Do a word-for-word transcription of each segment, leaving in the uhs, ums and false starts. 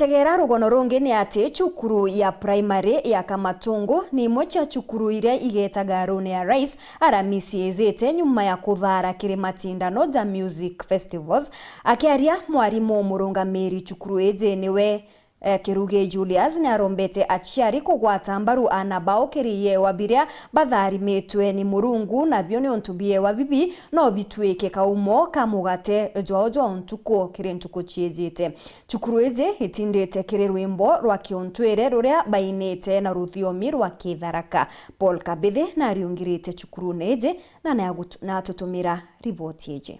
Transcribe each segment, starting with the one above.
Tegera rugono rungi ni ati cukuru ya primary ya Kamatungu ni imwe cia cukuru iria igetaga rune ya Rais aramisi ijite nyuma ya kuthara kiri macindano ja music festivals. Akiaria mwarimu murungamiri cukuru iji niwe Eh, Kirugi Julius ni arombete aciari kugwata mbaru aana bao kiri iewa biria batharimitwe ni Murungu, nabio niuntu biewa bibi no bitwike kaumo ka mugate jwao jwa untuku kiri ntuku ciijite. Cukuru iji itindite kiri rwimbo rwa kiuntwire ruria bainite na ruthiomi rwa Kitharaka. Paul Kabithi nariungirite cukurune iji na nagutu-, natutumira riboti iji.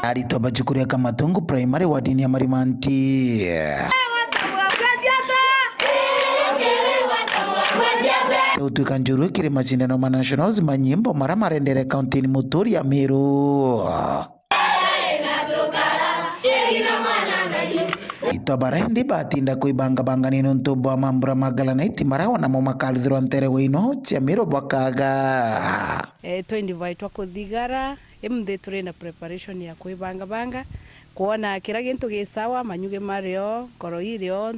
Aritwa ba cukuru ya Kamatungu Primary wadini ya Marimanti. Utwika njuru kiri macindano ma Nationals ma nyimbo mara marendere kaunti-ini muturi ya Meru. Itwa bara indi batinda kwibangabangania nontu bwa mambura ma Galanaiti mara onamo makarithirwa ntere wa ino cia Meru bwakaga. Eh, twa invite twa kuthigara, imunthi turi na preparation ya kwibangabanga, kwona kira gintu gi sawa, manyuge mario, nkoro irio,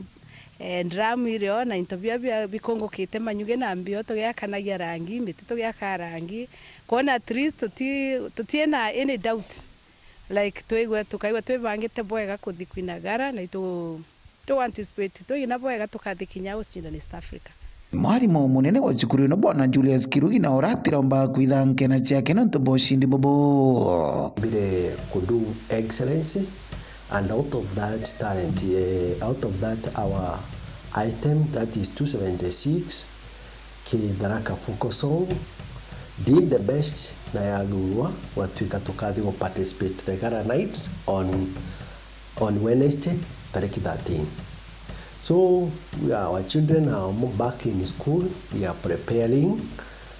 eh, drum irio, na into bia, bia bikungukite manyuge na mbio, tugiakanagia rangi, miti tugiakaa rangi, kwona at least tuti, tutie na any doubt, like, twigwe, tukaigua twibangite bwega kuthi kwinagara, na itu tu anticipate twina bwega tukathi kinya gucinda East Africa. Mwarimu munene wa cukuru ino, Bwana Julius Kirugi, na uratiromba kwitha nkena ciake nontu bwa ucindi bubu. Mbire ku do excellence, and out of that talent, eh, out of that our item, that is two seventy-six, Kitharaka Focal Song, did the best na yathurwa, gwatuika tukathi gu participate the Gala Nights on on Wednesday, tariki thirteen. So, we are, our children are mo-, back in school, we are preparing,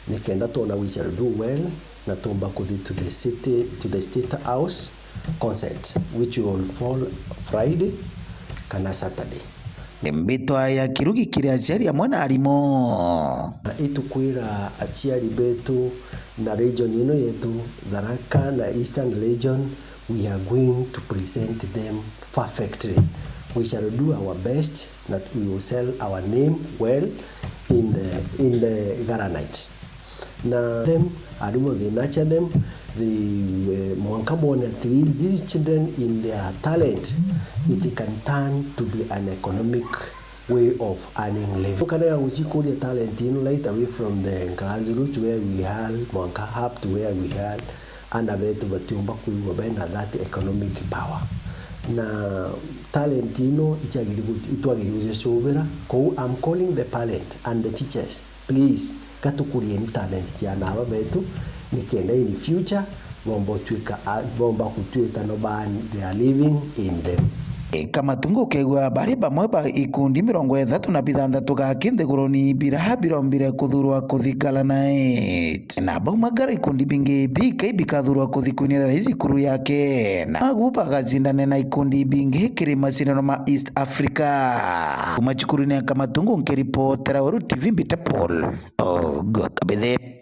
nikenda twona we shall do well, na tumba kuthi to the city, to the State House concert, which will fall Friday kana Saturday. Ni mbitwa ya Kirugi kiri aciari amwe na arimu. Na itukwira aciari betu na region ino yetu, Tharaka na Eastern Region, we are going to present them perfectly. We shall do our best that we will sell our name well in the, in the Gala Night. Na them, arimu, they nurture them, they, eh, mwanka bone at least these children in their talent, it can turn to be an economic way of earning living. Tukanaga gucikuria talent ino right away from the grassroots where we are, mwanka up to where we are, aana betu batiumba kwigua bena that economic power. Na talent ino icagiri gu-, itwagiri gucicubira. Kou, I'm calling the parent and the teachers. Please, gatukurieni talent cia aana aba betu, nikenda in future bomba utwika, a-, bomba gutwika no ba earn their living in them. Eka Matungu ukegua bari bamwe ba ikundi mirongo ithatu na bithanthatu gaki nthiguruni bira birombire kuthurwa kuthi Gala Night. Na baumagara ikundi bingi bikai bikathurwa kuthi kwinira rais ikuru yake. Na agu bagacindane na ikundi bingi kiri macindano ma East Africa. Kuma cukurune ya Kamatungu, nkiripotera Weru T V, mbita Paul Ogo Kabithe.